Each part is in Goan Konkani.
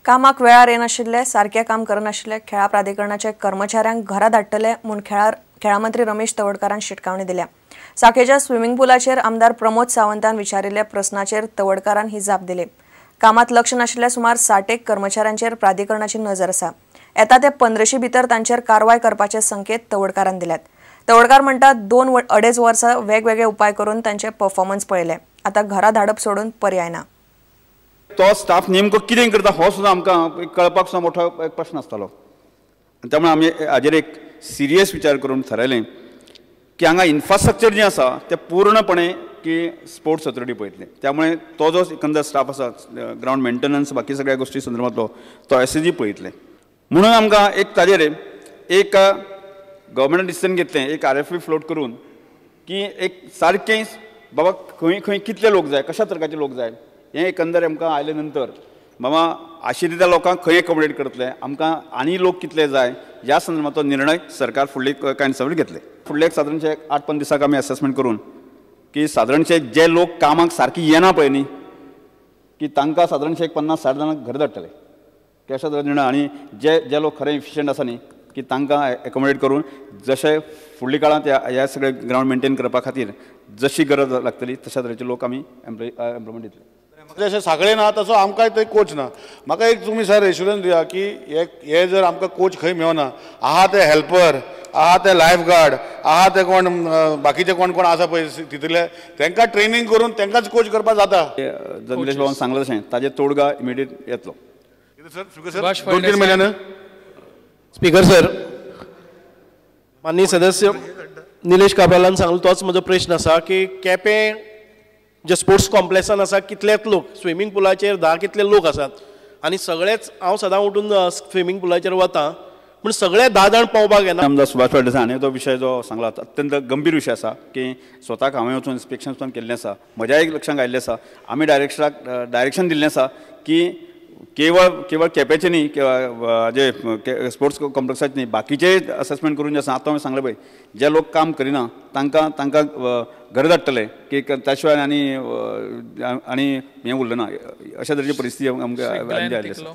कामाक वेळार येनाशिल्ले, सारकें काम करनाशिल्ले खेळां प्राधिकरणाचे कर्मचाऱ्यांक घरा धाडटले म्हूण खेळां मंत्री रमेश तवडकारान शिटकावणी दिल्या. साखेच्या स्विमिंग पुलाचेर आमदार प्रमोद सावंतान विचारिल्ल्या प्रस्नाचेर तवडकारान ही जाप दिली. कामात लक्ष नाशिल्ल्या सुमार 60 कर्मचाऱ्यांचेर प्राधिकरणाची नजर आसा. येता ते 15 भितर तांचेर कारवाय करपाचे संकेत तवडकारान दिल्यात. तवडकार म्हणटात 2-2.5 वर्सां वेगवेगळे उपाय करून तांचे परफॉर्मन्स पळयले. आतां घरा धाडप सोडून पर्याय ना. तो स्टाफ नेमको कितें करता हो सुद्दां आमकां कळपाक सुद्दां मोठो एक प्रश्न आसतालो. आनी त्यामुळे आमी हाजेर एक सिरियस विचार करून थारायलें की हांगा इन्फ्रास्ट्रक्चर जें आसा तें पूर्णपणे की स्पोर्ट्स ऑथॉरिटी पळयतले. त्यामुळे तो जो एकंदर स्टाफ आसा ग्रावंड मेंटेनन्स बाकी सगळ्या गोश्टी संदर्भांतलो तो एस जी पळयतले. म्हणून आमकां एक ताजेर एक गव्हर्मेंटान डिसिजन घेतलें, एक RFP float करून की एक सारकें बाबा खंय खंय कितले लोक जाय, कशा तरकाचे लोक जाय, हें एकंदर आमकां आयले नंतर बाबा आशिल्ल्या लोकांक खंय एकोमोडेट करतले, आमकां आनी लोक कितले जाय ह्या संदर्भांतलो निर्णय सरकार फुडले कांय दिसां घेतले. फुडले एक सादारणशे 8-5 दिसांक आमी एसेसमेंट करून की सादारणशे जे लोक कामाक सारकी येना पळय न्ही की तांकां सादारणशे एक 50-60 जाणांक घर धाडटले की अशा तरेचो निर्णय. आनी जे जे लोक खरें इफिशियंट आसा न्ही की तांकां एकोमोडेट करून जशे फुडल्या काळांत ह्या सगळे ग्रावंड मेंटेन करपा खातीर जशी गरज लागतली तशा तरेचे लोक आमी एम्प्लॉयमेंट दितले. जशें सगळे ना तसो आमकांय थंय कोच ना. म्हाका एक तुमी सर एश्युरन्स दिया की हे जर आमकां कोच खंय मेळना, आहा ते हेल्पर, आहा ते लायफ गार्ड, आहा ते कोण बाकीचे कोण कोण आसा पळय तितूंतले तांकां ट्रेनींग करून तांकांच कोच करपाक जाता. निलेश बाबान सांगलें तशें ताजेर तोडगा इमिडिएट येतलो. सर 2-3 म्हयन्यान. स्पीकर सर, माननीय सदस्य निलेश काब्रालान सांगलो तोच म्हजो प्रश्न आसा की केपें जे स्पोर्ट्स कॉम्प्लेक्सान आसा कितलेच लोक स्विमींग पुलाचेर 10 कितले लोक आसात आनी सगळेच हांव सदां उठून स्विमींग पुलाचेर वता पूण सगळे 10 जाण पावपाक येना. आमदार सुभाष फळदेसाय हाणें तो विशय जो सांगला अत्यंत गंभीर विशय आसा की स्वताक हांवें वचून इन्स्पेक्शन सुद्दां केल्लें आसा, म्हज्या एक लक्षांत आयिल्लें आसा. आमी डायरेक्शन दिल्लें आसा की केवळ केवळ केपेचें न्ही किंवा जे स्पोर्ट्स कॉम्प्लेक्साचें न्ही, बाकीचे असेसमेंट करून जे आसा. आतां हांवें सांगलें पळय जे लोक काम करिना तांकां तांकां घर धाडटले की त्या शिवाय आनी आनी हें उरलें ना अशा तरेची परिस्थिती आमकां आयिल्ली आसा.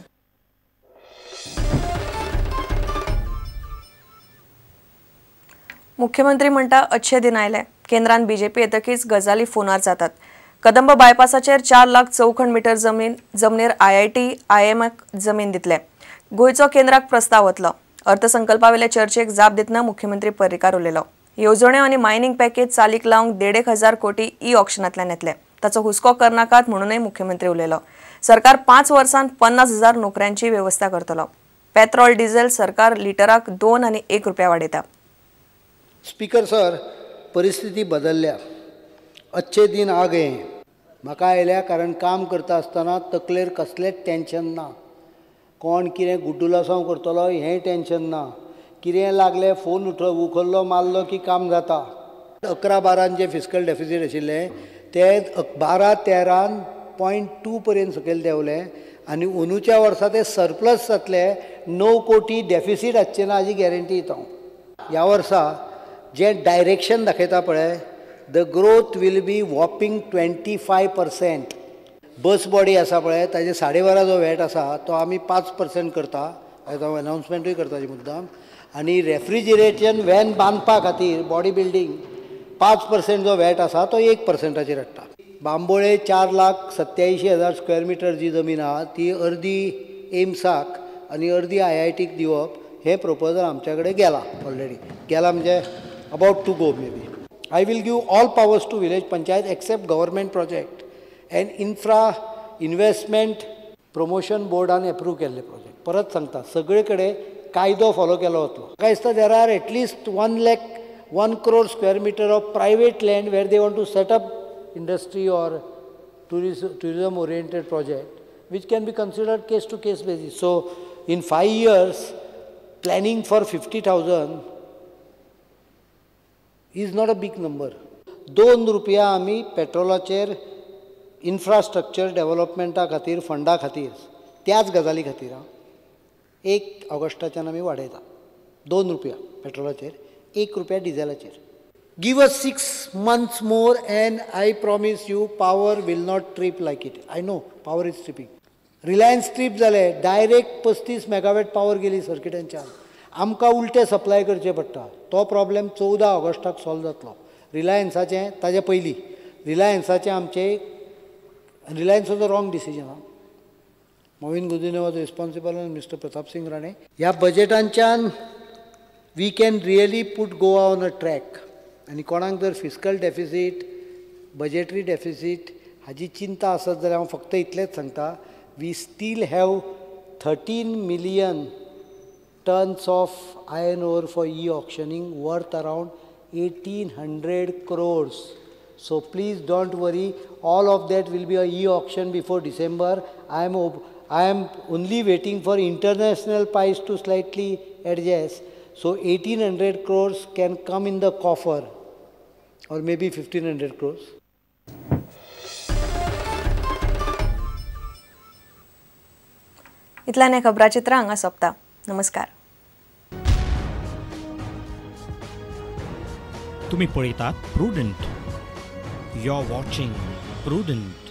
मुख्यमंत्री म्हणटा अच्छे दिन आयले. केंद्रान बीजेपी येतकीच गजाली फोनार जातात. कदंब बायपासाचेर 4 लाख चौखण मीटर जमनीर IIT IIMक जमीन दितले. गोंयचो केंद्राक प्रस्ताव वतलो. अर्थसंकल्पावेले चर्चेक जाप दितना मुख्यमंत्री पर्रीकार उलयलो. येवजण्यो आनी मायनिंग पॅकेज चालीक लावंक 1,500 कोटी ई ऑक्शनांतल्यान येतले. ताचो हुस्को करनाकात म्हणूनय मुख्यमंत्री उलयलो. सरकार 5 वर्सांत 50,000 नोकऱ्यांची वेवस्था करतलो. पेट्रोल डिझेल सरकार लिटराक 2 आनी 1 रुपया वाडयता. स्पीकर सर, परिस्थिती बदलल्या. अच्छे दिन आ गए. म्हाका आयल्या कारण काम करता आसतना तकलेर कसलेंच टेन्शन ना. कोण कितें गुड्डुलासांव करतलो हेंय टेन्शन ना. कितें लागलें फोन उखल्लो मारलो की काम जाता. 11-12 जें फिस्कल डेफिसीट आशिल्लें तें 12-13.2 पर्यंत सकयल देंवलें आनी अंदूच्या वर्सा तें सरप्लस जातलें. 9 कोटी डेफिसीट आसचें ना हाजी गॅरंटी दिता हांव. ह्या वर्सा जें डायरेक्शन दाखयता पळय, the growth will be whopping 25%. Bus body आसा पळय ताजे 12.5 जो वेट आसा तो आमी 5% करता. आयज हांव अनावन्समेंटूय करता मुद्दाम. आनी रेफ्रिजरेशन व्हॅन बांदपा खातीर बॉडी बिल्डींग 5% जो वेट आसा तो 1%चेर हाडटा. बांबोळे 4,87,000 स्क्वेअर मिटर जी जमीन आहा ती अर्दी एम्साक आनी अर्दी IITक दिवप हें प्रपोजल आमच्या कडेन गेलां ऑलरेडी. गेलां म्हणजे about to go maybe. I will give all powers to village panchayat except government project and infra investment promotion बोर्डान एप्रूव केल्ले प्रोजेक्ट. परत सांगता, सगळे कडेन कायदो फॉलो केलो वतलो. म्हाका दिसता there are at least 1 crore square meter of private land where they want to set up industry or tourism oriented project which can be considered case to case basis. So in 5 years planning for 50,000 is not a big number. 2 रुपया आमी पेट्रोलाचेर इन्फ्रास्ट्रक्चर डेव्हलपमेंटा खातीर फंडा खातीर त्याच गजाली खातीर 1 ऑगस्टाच्यान आमी वाडयता. 2 रुपया पेट्रोलाचेर, 1 रुपया डिझेलाचेर. Give us 6 months more and I promise you power will not trip like it. I know power is tripping. Reliance trip जालें, डायरेक्ट 35 मेगावॅट पावर गेली सर्किटांच्यान. आमकां उलटें सप्लाय करचें पडटा. तो प्रॉब्लेम 14 ऑगस्टाक सॉल्व जातलो. रिलायन्साचें ताजे पयलीं रिलायन्साचें आमचें Reliance was a wrong decision. Mauvin Godinho was responsible आनी मिस्टर प्रताप सिंग राणे. ह्या बजेटांच्यान we can really put Goa on a track. आनी कोणाक जर फिस्कल डेफिसीट, बजेटरी डेफिसीट हाजी चिंता आसत जाल्यार हांव फक्त इतलेंच सांगता, we still have 13 million tons of iron ore for e-auctioning worth around 1,800 crores. So please don't worry, all of that will be a e-auction before December. I am only waiting for international price to slightly adjust. So 1,800 crores can come in the coffer, or maybe 1,500 crores. इतल्यान हें खबराचित्र हांगा सोंपता. नमस्कार. तुम्ही पळयतात Prudent. You are watching Prudent.